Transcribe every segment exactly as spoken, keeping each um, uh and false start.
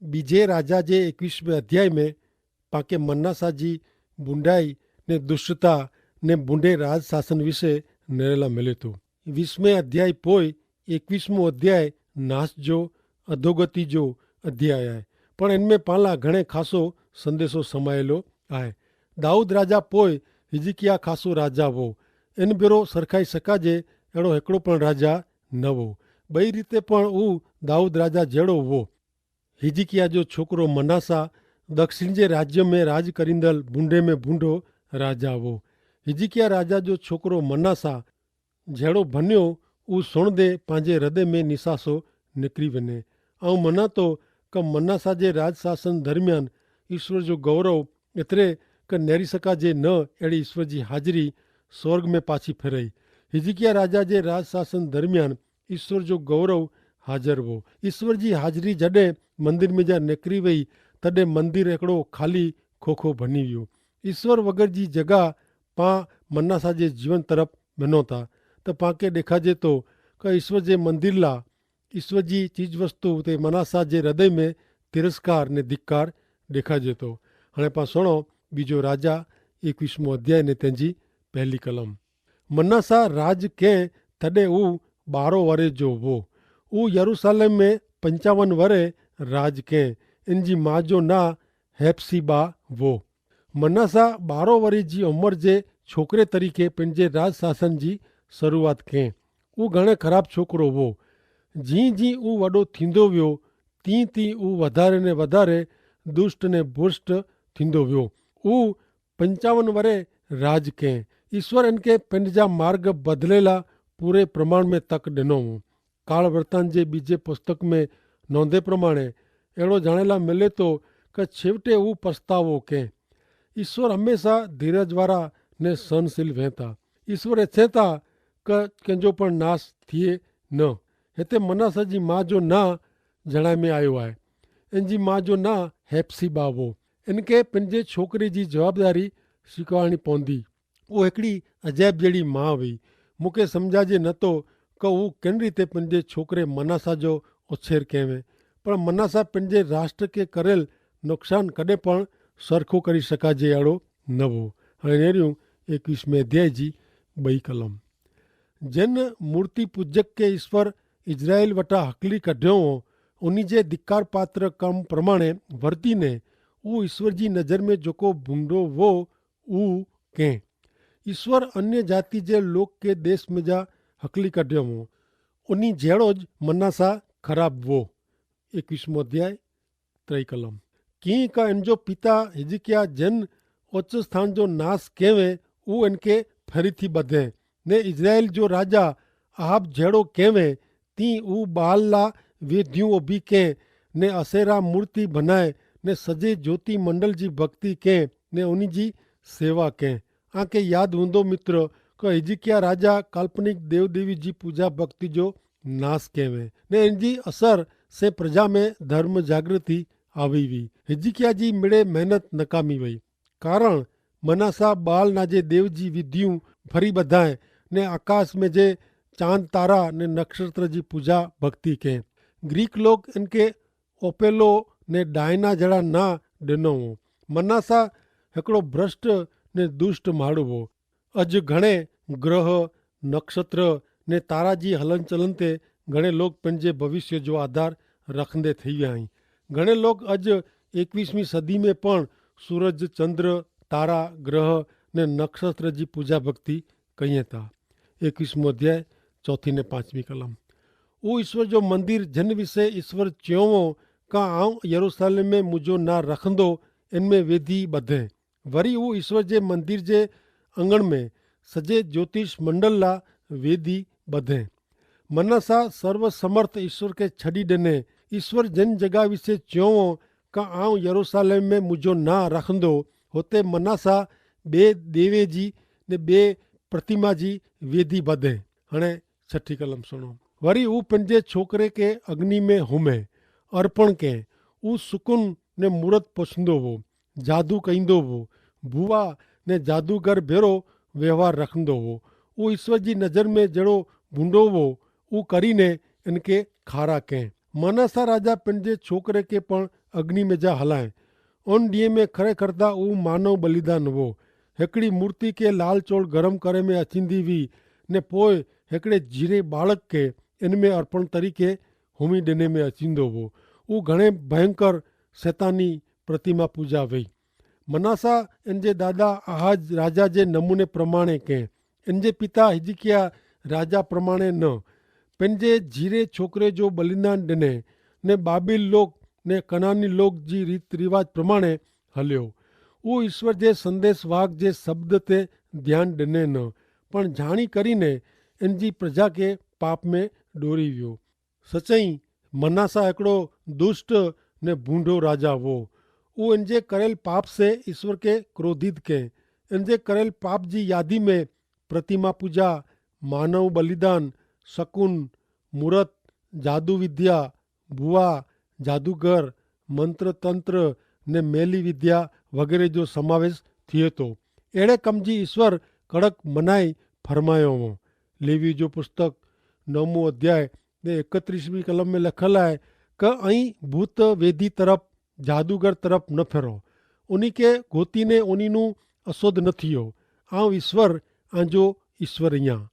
બીજે રાજા જે એકવીસમે અધ્યાય મેં પાંકે મન્નાસા જી બુંડાઈ ને દુષ્ટતા ને બુંડે રાજશાસન વિશે નેરેલા મિલે તો. વીસમે અધ્યાય પોય એકવીસમો અધ્યાય નાસ જો અધોગતિ જો અધ્યાય આય. પણ એન મેં પાંલા ઘણે ખાસો સંદેશો સમાયેલો આય. દાઉદ રાજા પોય હિજકિયા ખાસો રાજા વો. એન ભેરો સરખાઈ સકાજે એડો હેકડો પણ રાજા ન વો. બઈ રીતે પણ ઉં દાઉદ રાજા જેડો વો. હિજકિયા જો છોકરો મનાસા દક્ષિણ જે રાજ્ય મેં રાજ કરીંદલ ભૂંડે મેં ભૂંડો રાજા વો. હિજકિયા રાજા જો છોકરો મનાસા જેડો ભન્યો ઉં સુણ દે પાંજે હૃદય મેં નિસાસો નિકરી વેને. આઉં મનાતો કે મનાસા જે રાજશાસન દરમિયાન ઈસ્વર જો ગૌરવ એતરે કે નેરી સકા જે ન એડી ઈસ્વર જી હાજરી સ્વર્ગ મેં પાછી ફેરાઈ. હિજકિયા રાજા જે રાજશાસન દરમિયાન ઈસ્વર જો ગૌરવ હાજર વો. ઈસ્વર જી હાજરી જડે મંદિર મેં જા નેકરી વય તદે મંદિર એકડો ખાલી ખોખો ભની વ્યો. ઈસ્વર વગર જી જગા પાં મનાસા જે જીવન તરફ મેનો તા તો પાંકે દેખા જેતો કે ઈસ્વર જે મંદિર લા ઈસ્વર જી ચીજવસ્તુ તે મનાસા જે હૃદય મેં તિરસ્કાર ને ધિક્કાર દેખા જેતો. હણે પાં સુણો બીજો રાજા એકવીસમો અધ્યાય ને તેની પહેલી કલમ. મનાસા રાજ કેહ તદે ઉં બારો વરે જો વો. ઉં યરૂસાલેમ મેં પંચાવન વરે રાજ કેહ. એન જી મા જો ના હેપ્સીબા વો. મનાસા બારો વરે જી ઉમર જે છોકરે તરીકે પેનજે રાજશાસન જી શરૂઆત કેહ. ઉં ઘણે ખરાબ છોકરો વો. જી જી ઉં વડો થીંદો વ્યો તી તી ઉં વધારે ને વધારે દુષ્ટ ને ભુષ્ટ થીંદો વ્યો. ઉં પંચાવન વરે રાજ કેહ. ઈસ્વર એનકે પેનજા માર્ગ બદલેલા પૂરે પ્રમાણ મેં તક દેનો વો. કાળ વર્તાન જે બીજે પુસ્તક મેં નોંધે પ્રમાણે એડો જાણેલા મેલે તો કે છેવટે ઉં પસ્તાવો કેહ. ઈસ્વર હમેંશા ધીરજવારા ને સહનશીલ વહેતા. ઈસ્વર એછેતા કે કેંજો પણ નાસ થિયે ન. હેતે મનાસા જી મા જો ના જણાય મેં આયો આય. એન જી મા જો ના હેપ્સીબા વો. એન કે પેનજે છોકરી જી જવાબદારી શીખવાણી પોંદી. ઉહ હેકડી અજાયબ જેડી મા વય. મુકે સમઝાજે નતો કે ઉહ કેન રીતે પેનજે છોકરે મનાસા જો ઓછેર કહેવે. પણ મનાસા પેનજે રાષ્ટ્ર કે કરેલ નુકસાન કદે પણ સરખો કરી શકાજે આડો નવો. હણે નેર્યું એકવીસમે અધ્યાય જી બઈ કલમ. જેન મૂર્તિ પૂજક કે ઈસ્વર ઇઝરાયેલ વટા હકલી કઢ્યો હો ઉની જે ધિક્કારપાત્ર કમ પ્રમાણે વર્તી ને ઉં ઈસ્વર જી નજર મેં જોકો ભૂંડો વો ઉં કેહ. ઈસ્વર અન્ય જાતિ જે લોક કે દેશ મેં જા હકલી કઢ્યો હો ઉની જેડો જ મનાસા ખરાબ વો. એકવીસમો અધ્યાય ત્રય કલમ. કિંક એન જો પિતા હિજકિયા જેન ઓચ્છ સ્થાન જો નાસ કહેવે ઉં એન કે ફરી થી બધે ને ઇઝરાયેલ જો રાજા આહાબ જેડો કહેવે તી ઉં બાલ લા વેધ્યું ઓભી કહેં ને અસેરા મૂર્તિ ભનાય ને સજે જ્યોતિ મંડલ જી ભક્તિ કહેં ને ઉની જી સેવા કહેં. આંકે યાદ હુંદો મિત્ર કે હિજકિયા રાજા કાલ્પનિક દેવદેવી જી પૂજા ભક્તિ જો નાસ કહેવે ને એન જી અસર સે પ્રજા મેં ધર્મ જાગૃતિ આવી વી. હિજકિયા જી મિડે મહેનત નકામી વય. કારણ મનાસા બાલ ના જે દેવ જી વિધિયું ફરી બધાએ ને આકાશ મેં જે ચાંદ તારા ને નક્ષત્ર જી પૂજા ભક્તિ કહેં. ગ્રીક લોક એન કે ઓપેલો ને ડાયના જેડા ના ડેનો હો. મનાસા હેકડો ભ્રષ્ટ ને દુષ્ટ માડવો. અજ ઘણે ગ્રહ નક્ષત્ર ને તારા જી હલનચલન તે ઘણે લોક પન જે ભવિષ્ય જો આધાર રખંદે થઈ વ્યા હૈં. ઘણે લોક અજ એકવીસમી સદી મેં પણ સૂરજ ચંદ્ર તારા ગ્રહ ને નક્ષત્ર જી પૂજા ભક્તિ કહિયે તા. એકવીસમો અધ્યાય ચોથી ને પાંચમી કલમ. ઉ ઈસ્વર જો મંદિર જેન વિશે ઈસ્વર ચ્યોંવો કા આઉં યરુસાલેમ મેં મુજો ના રખંદો એન મેં વેધી બધે. વરી ઉં ઈસ્વર જે મંદિર જે અંગણ મેં સજે જ્યોતિષ મંડલ લા વેદી બધે. મનાસા સર્વસમર્થ ઈસ્વર કે છડી દેને. ઈસ્વર જેન જગા વિશે ચ્યોંવો કા આઉં યરુસાલેમ મેં મુજો ના રખંદો હોતે મનાસા બે દેવે જી ને બે પ્રતિમા જી વેદી બધે. હણે છઠી કલમ સુણો. વરી ઉં પન જે છોકરે કે અગ્નિ મેં હુમે અર્પણ કે ઉં સુકુન ને મૂરત પસંદો વો જાદુ કઈંદો વો ભૂવા ને જાદુગર ભેરો વ્યવહાર રખંદો વો. ઉં ઈસ્વર જી નજર મેં જેડો ભૂંડો વો ઉં કરીને એનકે ખારા કે. મનાસા રાજા પન જે છોકરે કે પણ અગ્નિ મેં જા હલાએ. અન દિયે મેં ખરેખર તા ઉં માનવ બલિદાન વો. હેકડી મૂર્તિ કે લાલ ચોળ ગરમ કરે મેં અચિંદી વી, ને પોય હેકડ઼ે જીરે બાળક કે એન મેં અર્પણ તરીકે હોમી દેને મેં અચિંદો વો. ઉં ઘણે ભયંકર સેતાની પ્રતિમા પૂજા વય. મનાસા એન જે દાદા આહાજ રાજા જે નમૂને પ્રમાણે કે એન જે પિતા હિજકિયા રાજા પ્રમાણે ન, પેન જે જીરે છોકરે જો બલિદાન દેને ને બાબિલ લોક ને કનાની લોક જી રીત રિવાજ પ્રમાણે હલ્યો. ઉં ઈસ્વર જે સંદેસવાગ જે સબ્દ તે ધ્યાન દેને ન, પણ જાણી કરીને એન જી પ્રજા કે પાપ મેં ડોરી વ્યો. સચઈ મનાસા એકડો દુષ્ટ ને ભૂંડો રાજા વો. ઉં એન જે કરેલ પાપ સે ઈસ્વર કે ક્રોધિત કે એન જે કરેલ પાપ જી યાદી મેં પ્રતિમા પૂજા, માનવ બલિદાન, સકુન, મૂરત, જાદુવિદ્યા, ભુવા, જાદુગર, મંત્રતંત્ર ને મેલી વિદ્યા વગેરે જો સમાવેશ થિયે તો. એડે કમજી ઈસ્વર કડક મનાઈ ફરમાયો હો. લેવી જો પુસ્તક નવમો અધ્યાય ને એકત્રીસમી કલમ મેં લખેલા હૈ, કે અહીં ભૂત વેદી તરફ જાદુગર તરફ ન ફેરો. ઉની કે ગોતી ને ઉની નું અસોધ ન થિયો. આવ ઈસ્વર આજો ઈસ્વર હિયા.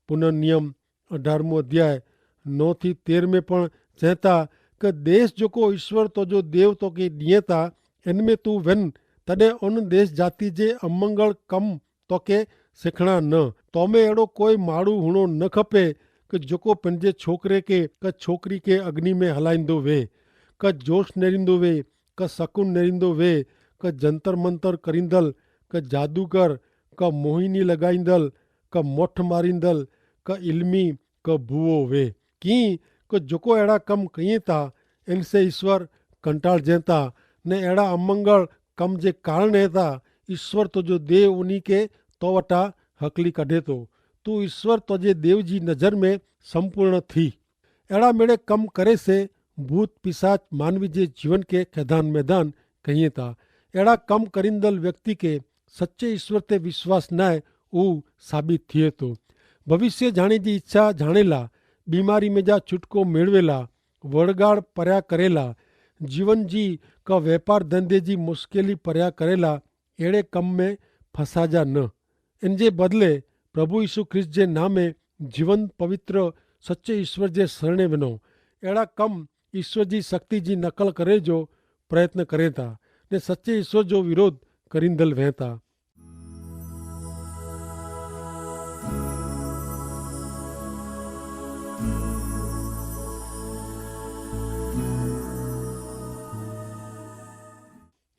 પુનર્નિયમ અઢારમો અધ્યાય નવ થી તેર મેં પણ ચેતા, કે દેશ જોકો ઈસ્વર તો જો દેવ તો કે દિયેતા એન મેં તું વેન, તદે અન દેશ જાતિ જે અમંગળ કમ તો કે સેખણા ન. તો મેં એડો કોઈ માડૂ હુણો ન ખપે કે જોકો પન જે છોકરે કે કે છોકરી કે અગ્નિ મેં હલાઈંદો વે, કે જોશ નેરીંદો વે, કે સકુન નેરીંદો વે, કે જંતર મંતર કરીંદલ, કે જાદુગર, કે મોહિની લગાઈંદલ, કે મોઠ મારીંદલ, કે ઇલમી, કે ભૂવો વે. કિંક જોકો એડા કમ કહિયે તા એન સે ઈસ્વર કંટાળ જેતા, ને એડા અમંગળ કમ જે કારણ હૈ તા ઈસ્વર તો જો દેહ ઉની કે તો વટા હકલી કઢે તો. તું ઈસ્વર તો જે દેવ જી નજર મેં સંપૂર્ણ થી. એડા મેડે કમ કરે સે ભૂત પિસાચ માનવી જે જીવન કે ખેધાન મેદાન કહિયે તા. એડા કમ કરીંદલ વ્યક્તિ કે સચ્ચે ઈસ્વર તે વિશ્વાસ નાય ઉવ સાબિત થિયે તો. ભવિષ્ય જાણે જી ઇચ્છા જાણેલા, બીમારી મેં જા છુટકો મેળવેલા, વડગાડ પર્યા કરેલા, જીવન જી કા વેપાર ધંધે જી મુશ્કેલી પર્યા કરેલા એડે કમ મેં ફસાજા ન. એન જે બદલે પ્રભુ ઈસુ ખ્રિસ્ત જે નામે જીવન પવિત્ર સચ્ચે ઈસ્વર જે સરણે વિનો. એડા કમ ઈસ્વર જી શક્તિ જી નકલ કરે જો પ્રયત્ન કરે તા ને સચ્ચે ઈસ્વર જો વિરોધ કરીંદલ વહેતા.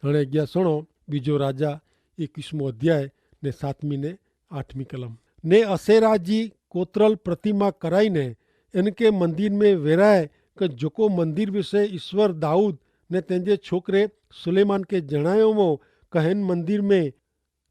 હણે અગિયા સુણો. બીજો રાજા એકવીસમો અધ્યાય ને સાતમી ને આઠમી કલમ. ને અસેરા જી કોતરલ પ્રતિમા કરાઈ ને એન કે મંદિર મેં વેરાય, કે જોકો મંદિર વિશે ઈસ્વર દાઉદ ને તેનજે છોકરે સુલૈમાન કે જણાયો વો, કહેન મંદિર મેં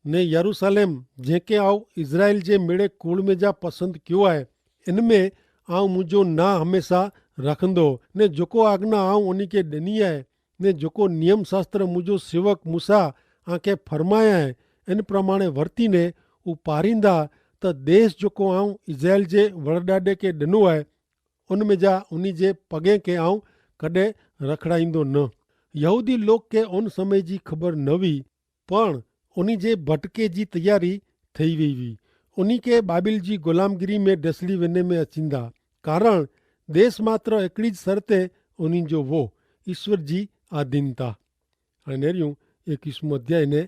ને યરુસાલેમ જેંકે આવ ઇઝરાઇલ જે મેડે કુળમે જા પસંદ ક્યો આય, એન મેં આવ મુજો ના હમેંસા રખંદો, ને જોકો આગના આવ ઉની કે ડેની આય, ને જોકો નિયમશાસ્ત્ર મુજો સેવક મૂસા આંકે ફરમાયા હૈ એન પ્રમાણે વર્તી ને ઉપારીંદા, તો દેશ જોકો આવ ઇઝરાઇલ જે વરડાડે કે ડેનો આય ઉનમેં જા ઉની જે પગે કે આવ કડે રખડાઈંદો ન. યહૂદી લોક કે ઉન સમય જી ખબર નવી, પણ ઉની જે ભટકે જી તૈયારી થઈ વૈવી. ઉની કે બાબિલ જી ગુલામગીરી મેં ડસલી વેને મેં અચિંદા, કારણ દેશ માત્ર એકડી જ સરતે ઉની જો વો ઈસ્વર જી આધીનતા. અને નેર્યું એકવીસમો અધ્યાય ને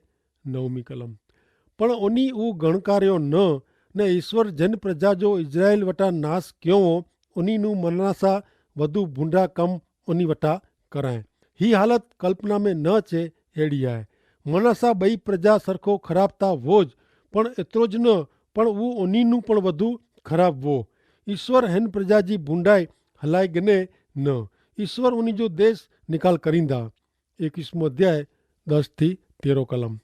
નવમી કલમ. પણ ઉની ઉં ગણકાર્યો ન, ને ઈસ્વર જન પ્રજા જો ઇઝરાયેલ વટા નાસ ક્યોંવો ઉની નું મનાસા વધુ ભૂંડા કમ ઉની વટા કરાએ. હી હાલત કલ્પના મેં ન છે. એડિયા હૈ મનાસા બઈ પ્રજા સરખો ખરાબ તા વો જ, પણ એતરો જ ન, પણ ઉં ઉની નું પણ વધુ ખરાબ વો. ઈસ્વર હેન પ્રજા જી ભૂંડાઈ હલાઈ ગને ન. ઈસ્વર ઉની જો દેશ નિકાલ કરીંદા. એકવીસમો અધ્યાય દસ થી તેરો કલમ.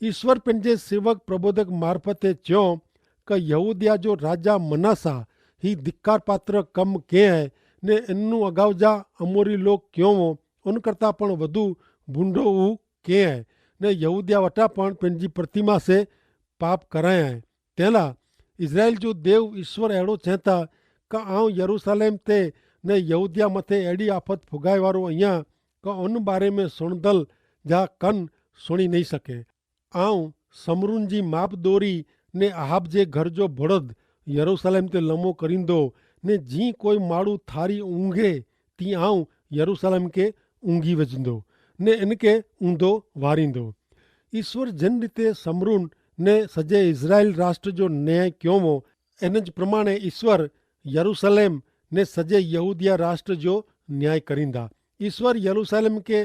ઈસ્વર પેનજે સેવક પ્રબોધક મારફતે ચ્યો, કે યહૂદિયા જો રાજા મનાસા હી ધિક્કારપાત્ર કમ કેહ હૈ, ને એનનું અગાઉ જા અમોરી લોક ક્યોંવો ઉનકર્તા પણ વધુ ભૂંડો ઉં કેહ હૈ, ને યહૂદિયા વટા પણ પેનજી પ્રતિમા સે પાપ કરાયા હૈ. તેલા ઇઝરાયેલ જો દેવ ઈસ્વર એડો ચેંતા, કા આઉં યરૂસાલેમ તે ને યહૂદિયા મતે એડી આફત ફુગાઈ વારો અહિયા કે અન બારે મેં સુણદલ જા કન સુણી નહીં શકે. આઉં સમરૂન જી માપ દોરી ને આહાબ જે ઘર જો ભડદ યરૂસલેમ તે લમો કરીંદો, ને જી કોઈ માડૂ થારી ઊંઘે તી આઉં યરૂસલેમ કે ઊંઘી વજંદો, ને એનકે ઊંધો વારીંદો. ઈસ્વર જેન રીતે સમરૂન ને સજે ઇઝરાયેલ રાષ્ટ્ર જો ન્યાય ક્યોમો, એન જ પ્રમાણે ઈસ્વર યરૂસલેમ ને સજે યહૂદિયા રાષ્ટ્ર જો ન્યાય કરીંદા. ઈસ્વર યરૂસલેમ કે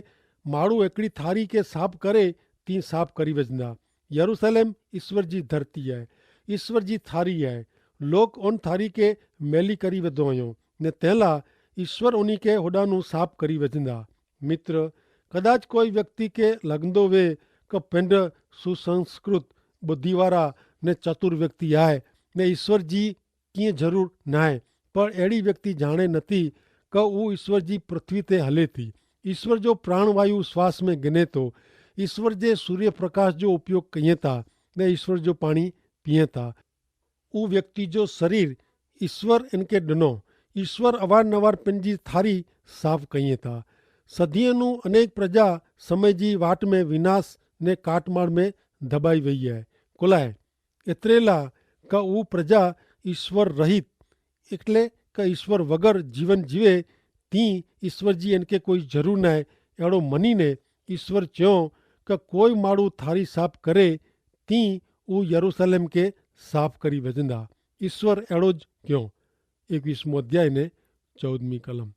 માડૂ એકડી થારી કે સાફ કરે તી સાફ કરી વજંદા. યરૂસલેમ ઈસ્વર જી ધરતી હૈ. ઈસ્વર જી થારી હૈ. લોક ઓન થારી કે મેલી કરી વધો અયો, ને તેલા ઈસ્વર ઓની કે હોડાનું સાફ કરી વજંદા. મિત્ર, કદાચ કોઈ વ્યક્તિ કે લગંદો વે કે પેંડ સુસંસ્કૃત બુદ્ધિવારા ને ચતુર વ્યક્તિ આય, ને ઈસ્વર જી કિંય જરૂર નાય. પણ એડી વ્યક્તિ જાણે નથી કે ઉ ઈસ્વર જી પૃથ્વી તે હલે થી. ઈસ્વર જો પ્રાણવાયુ શ્વાસ મેં ગને તો, ઈસ્વર જે સૂર્યપ્રકાશ જો ઉપયોગ કહિયે તા, ને ઈસ્વર જો પાણી પિયે તા. ઉ વ્યક્તિ જો શરીર ઈસ્વર એનકે ડનો. ઈસ્વર અવારનવાર પેનજી થારી સાફ કહિયે તા. સધિયે નું અનેક પ્રજા સમય જી વાટ મેં વિનાશ ને કાટમાળ મેં ધબાઈ વહી હૈ. કોલાએ એતરેલા કે ઉ પ્રજા ઈસ્વર રહિત, એટલે કે ઈસ્વર વગર જીવન જીવે, તી ઈસ્વર જી એનકે કોઈ જરૂર નાય. એડો મનીને ઈસ્વર ચ્યો કે કોઈ માડૂ થારી સાફ કરે, તી ઉ યરૂસલેમ કે સાફ કરી વજંદા. ઈસ્વર એડો જ ક્યો. એકવીસમો અધ્યાય ને ચૌદમી કલમ.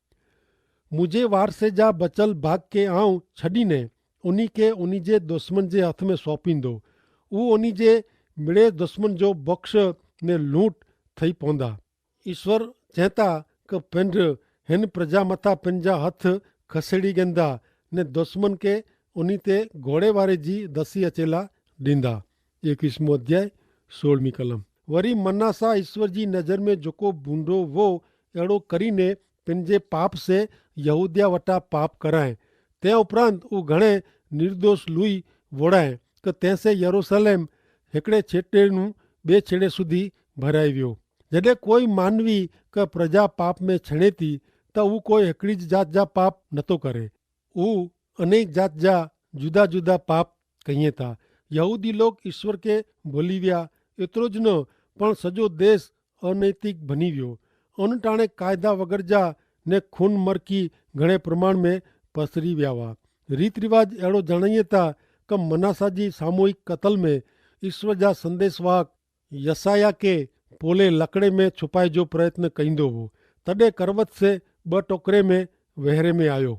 મુઝે વારસે જા બચલ ભાગ કે આઉં છડીને ઉની કે ઉની જે દુશ્મન જે હાથ મેં સોંપી દો. ઉ ઉની જે મિડે દુશ્મન જો બક્ષ ને લૂંટ થઈ પોંદા. ઈસ્વર ચેતા કે પેંડ હેન પ્રજા મતા પેંજા હાથ ખસેડી ગેંદા, ને દુશ્મન કે ઉની તે ગોડે વારે જી દસી અચેલા દીંદા. એકવીસમો અધ્યાય, સોળમી કલમ. વરી મનાસા ઈસ્વર જી નજર મેં જોકો ભૂંડો વો એડો કરીને પેનજે પાપ સે યહૂદિયા વટા પાપ કરાએ. તે ઉપરાંત ઉં ઘણે નિર્દોષ લુઈ વોડાએ, કે તેસે યરૂસલેમ હેકડ઼ે છેડ઼ે નું બે છેડ઼ે સુધી ભરાઈ વ્યો. જડ઼ે કોઈ માનવી કે પ્રજા પાપ મેં છેડ઼ેતી, તો ઉં કોઈ હેકડ઼ી જ જાત જા પાપ નતો કરે. ઉં અનેક જાત જા જુદા જુદા પાપ કહિયે તા. યહૂદી લોક ઈસ્વર કે ભોલી વ્યા. એતરો જ ન, પણ સજો દેશ અનૈતિક ભની વ્યો. અનટાણે કાયદા વગર જા ને ખૂન મરકી ઘણે પ્રમાણ મેં પસરી વ્યાવા. રીતરિવાજ એડો જણાયે તા કે મનાસા જી સામૂહિક કતલ મેં ઈસ્વર જા સંદેસવાહક યસાયા કે પોલે લકડ઼ે મેં છુપાઈ જો પ્રયત્ન કઈંદો હો, તદે કરવત સે બટોકરે મેં વહેરે મેં આયો.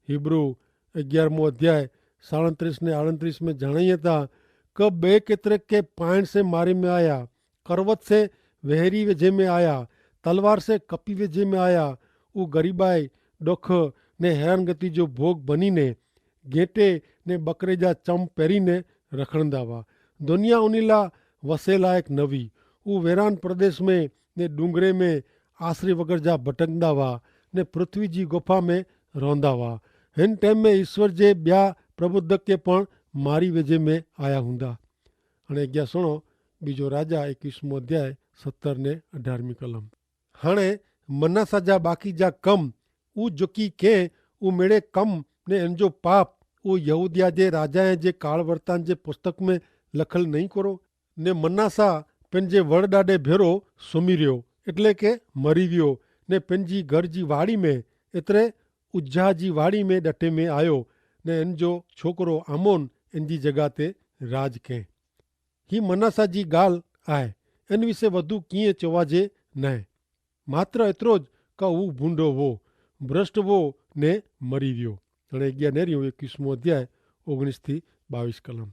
હીબ્રૂ અગિયારમો અધ્યાય સાડત્રીસ ને આડત્રીસ મેં જણાયે તા, કે બે કેતરે કે પાઈણ સે મારી મેં આયા, કરવત સે વહેરી વેજે મેં આયા, તલવાર સે કપી વેજે મેં આયા. ઉં ગરીબાઈ, ડોખ ને હેરાનગતિ જો ભોગ બની ને ગેટે ને બકરે જા ચમ પેરી ને રખણદા વા. દુનિયા ઉની લા વસે લાયક નવી. ઉં વેરાન પ્રદેશ મેં ને ડુંગરે મેં આશરે વગર જા ભટકદા વા ને પૃથ્વી જી ગોફા મેં રોંદા વા. હેન ટેમ મેં ઈસ્વર જે બ્યા પ્રબુદ્ધકે પણ મારી વેજે મેં આયા હુંદા. અને અગિયા સુણો, બીજો રાજા એકવીસમો અધ્યાય સત્તર ને અઢારમી કલમ. હણે મનાસા જા બાકી જા કમ ઉં જોકી કેહ ઉં મેડે કમ ને એનજો પાપ ઉં યહૂદિયા જે રાજાએ જે કાળવર્તાન જે પુસ્તક મેં લખલ નહીં કરો? ને મનાસા પેનજે વરડાડે ભેરો સોમી રહ્યો, એટલે કે મરી વ્યો, ને પેનજી ઘર જી વાડી મેં એતરે ઉજ્જા જી વાડી મેં ડટે મેં આયો, ને એનજો છોકરો આમોન એનજી જગા તે રાજ કેહ. હી મનાસા જી ગાલ આય. એન વિશે વધુ કિંય ચોવાજે નાય. માત્ર એતરો જ કા ઉં ભૂંડો વો, ભ્રષ્ટ વો ને મરી વ્યો. અને અગિયા નેરિયો એકવીસમો અધ્યાય ઓગણીસ થી બાવીસ કલમ.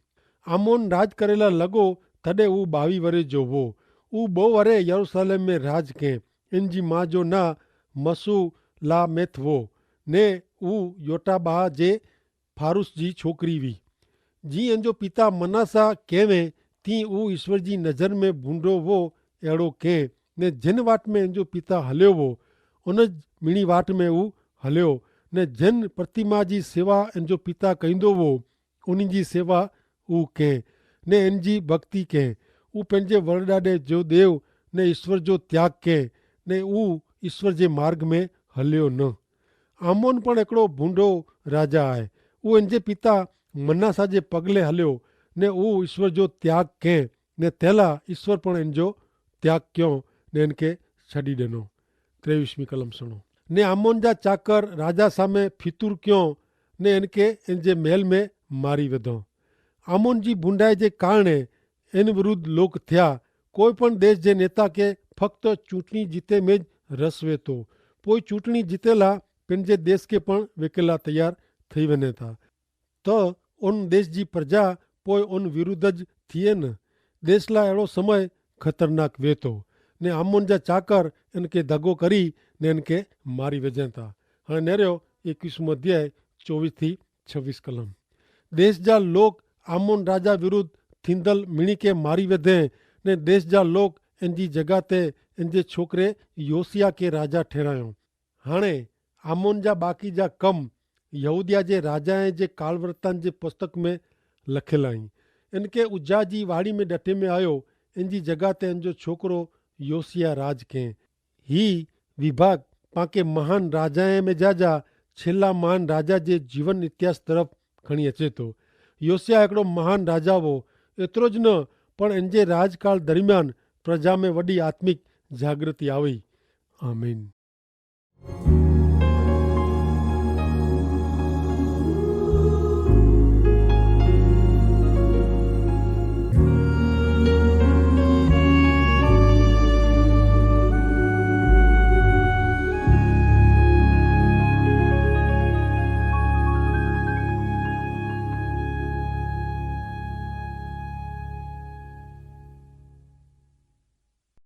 આમોન રાજ કરેલા લગો, તદે ઉં બાવી વરે જો વો. ઉં બહુ વરે યરૂસાલેમ મેં રાજ કેહ. એન જી મા જો ના મસુ લા મેથ વો, ને ઉં યોટા બા જે ફારૂસ જી છોકરી વી. જી એનજો પિતા મનાસા કહેવે, તી ઉં ઈસ્વર જી નજર મેં ભૂંડો વો એડો કહેં, ને જેન વાટ મેં એનજો પિતા હલ્યો વો, ઉન જ મિણી વાટ મેં ઉં હલ્યો. ને જેન પ્રતિમા જી સેવા એનજો પિતા કહીંદો વો, ઉની જી સેવા ઉં કહેં, ને એનજી ભક્તિ કહેં. ઉં પેનજે વરડાડે જો દેવ ને ઈસ્વર જો ત્યાગ કહેં, ને ઉં ઈસ્વર જે માર્ગ મેં હલ્યો ન. આમોન પણ એકડો ભૂંડો રાજા આય. ઉ એનજે પિતા મનાસા જે પગલે હલ્યો, ને ઉ ઈસ્વર જો ત્યાગ કહેં, ને તેલા ઈસ્વર પણ એનજો ત્યાગ ક્યો, ને એનકે છડી દેનો. ત્રેવીસમી કલમ સુણો. ને આમોન જા ચાકર રાજા સામે ફિતુર ક્યો, ને એનકે એનજે મહેલ મેં મારી વેધો. આમોન જી ભૂંડાઈ જે કારણે એન વિરુદ્ધ લોક થ્યા. કોઈ પણ દેશ જે નેતા કે ફક્ત ચૂંટણી જીતે મેં જ રસ વેતો. પોઈ ચૂંટણી જીતેલા પેનજે દેશ કે પણ વેકેલા તૈયાર થઈ વેને થા. તો ઓન દેશ જી પ્રજા પોય ઓન વિરુદ્ધ જ થિયે ન. દેશલા એડો સમય ખતરનાક વેતો, ને આમોન જા ચાકર એનકે ધગો કરી ને એનકે મારી વેજેતા. હણે નેર્યો એકવીસમો અધ્યાય ચોવીસ થી છવીસ કલમ. દેશ જા લોક આમોન રાજા વિરુદ્ધ થીંદલ મિણી કે મારી વેધે, ને દેશ જા લોક એનજી જગા તે એનજે છોકરે યોસિયા કે રાજા ઠેરાયો. હાણે આમોન જા બાકી જા કમ યહૂદિયા જે રાજાએ જે કાલવર્તાન જે પુસ્તક મેં લખેલા હી. એન કે ઉજ્જા જી વાડી મેં ડટે મેં આયો, એન જી જગા તે એન જો છોકરો યોસિયા રાજ કહેં. હી વિભાગ પાંકે મહાન રાજાએ મેં જા જા છેલ્લા મહાન રાજા જે જીવન ઇતિહાસ તરફ ખણી અચે તો. યોસિયા એકડો મહાન રાજા વો, એતરો જ ન પણ એન જે રાજકાળ દરમિયાન પ્રજા મેં વડી આત્મિક જાગૃતિ આવી. આમીન.